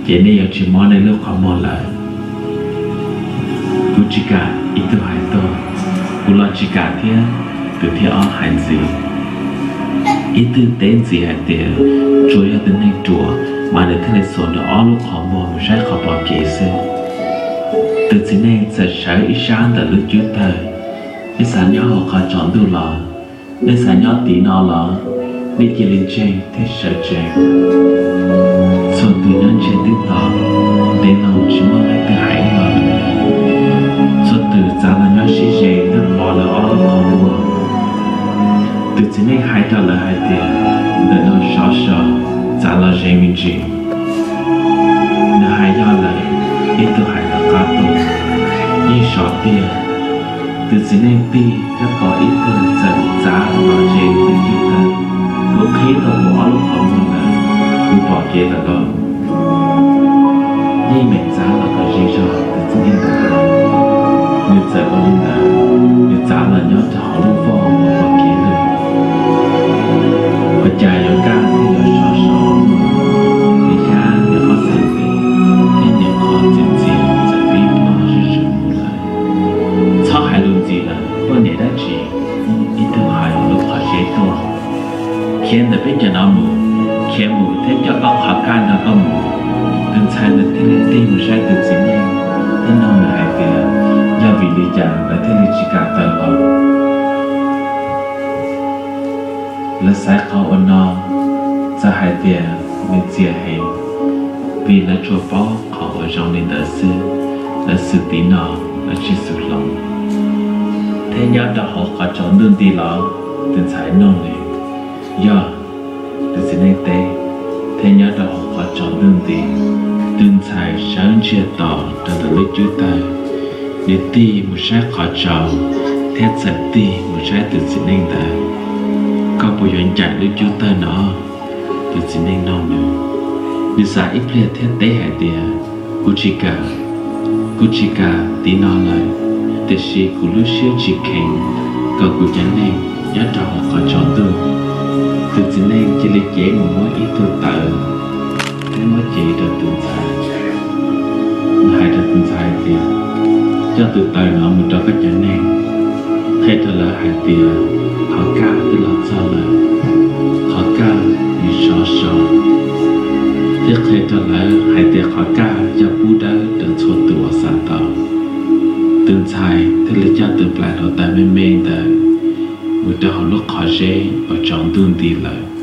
Ces nej yuav tsis mob nej lub qhov muag lawm. Kuv tsis kam, ib tug hais tuaj. Kuv los tsis kam thiab, tus thib ob hais ntxiv. Ib tug teb ntxiv hais tias, tsuas yog tus neeg ruam mas nws thiaj li xuas nws ob lub qhov muag mus saib qhov pom kev xwb. Tus txiv neej txawm sawv ib sab ntawm lub cub tawg. Nej xav nyob hauv qhov tsaus ntuj los? Nej xav nyob tiv no los? Nej cia li ntseeg thiab sawv tsees. Txhua tus nyob ntsiag twb to, ntev loo tsis muaj leej twg hais ib lo lus. Txhua tus txav los nyob sib ze thiab pov lawv ob lub qhov muag. Tus txiv neej hais rau lawv hais tias, ntawm no sov so, txav los ze me ntsis. Nws hais yog lawm, ib tug hais rov qab tuaj, yeej sov tiag. Tus txiv neej tig thiab pom ib tug txawm txav los ze lub cub tawg. Kuv qhib tau kuv ob lub qhov muag lawm, kuv pom kev lawm lauj. Yeej meem txav los kom ze zog tus txiv neej ntawd. Nws txawm ua li ntawd, nws txav los nyob rau hauv lub voj uas pom kev lawm. Ua cas yuav kaj thiab yuav sov so, nws xyab nws ob txhais tes thiab nws qhov txiav txiav txawm pib ploj zuj zus mus lawm. Txhob hais lus ntxiv lawm, poj niam dab tsi? Ib tug hais lus qhov tsev tuaj. Khiav ntawm peb cov no mus, khiav mus thiab coj koj qhov kaj nrog koj mus. Tus ntxhais ntawd thiaj li tig mus saib tus txiv neej thiab nug nws hais tias, yog vim li cas lawv thiaj li tsis kam tawm los? Lawv xaiv qhov uas no, txawm hais tias nws txias heev, vim lawv tsuas paub qhov uas zoo li ntawd xwb, lawv xwm tiv no, lawv tsis xwm hloov. Thiab nyob rau hauv qhov tsaus ntuj nti los? Tus ntxhais nug nws. Yog, tus txiv neej teb. Thiab nyob rau hauv qhov tsaus ntuj nti, tus ntxhais sawv ntsiag to rau ntawm lub cub tawg, nws tig mus saib qhov tsaus thiab txawm tig mus saib tus txiv neej ntawd. Koj puas yuav ncaim lub cub tawg no? Tus txiv neej nug nws. Nws xav ib pliag thiab teb hais tias, kuv tsis kam, kuv tsis kam tiv no lawm, tiam sis kuv lub siab tsis kheev kom kuv cov neeg nyob rau hauv qhov tsaus ntuj. Tus txiv neej cia li cev mus muab ib tug tawv thiab muab cev rau tus ntxhais. Nws hais rau tus ntxhais hais tias, coj tus tawv no mus rau koj cov neeg, qhia rau lawv hais tias qhov kaj twb los txog lawm, qhov kaj nws sov so, thiab qhia rau lawv hais tias qhov kaj yog pub dawb rau txhua tus uas xav tau. Tus ntxhais thiaj li coj tus nplaim hluav taws me me ntawd mus rau hauv lub qhov zeb uas tsaus ntuj nti lawm.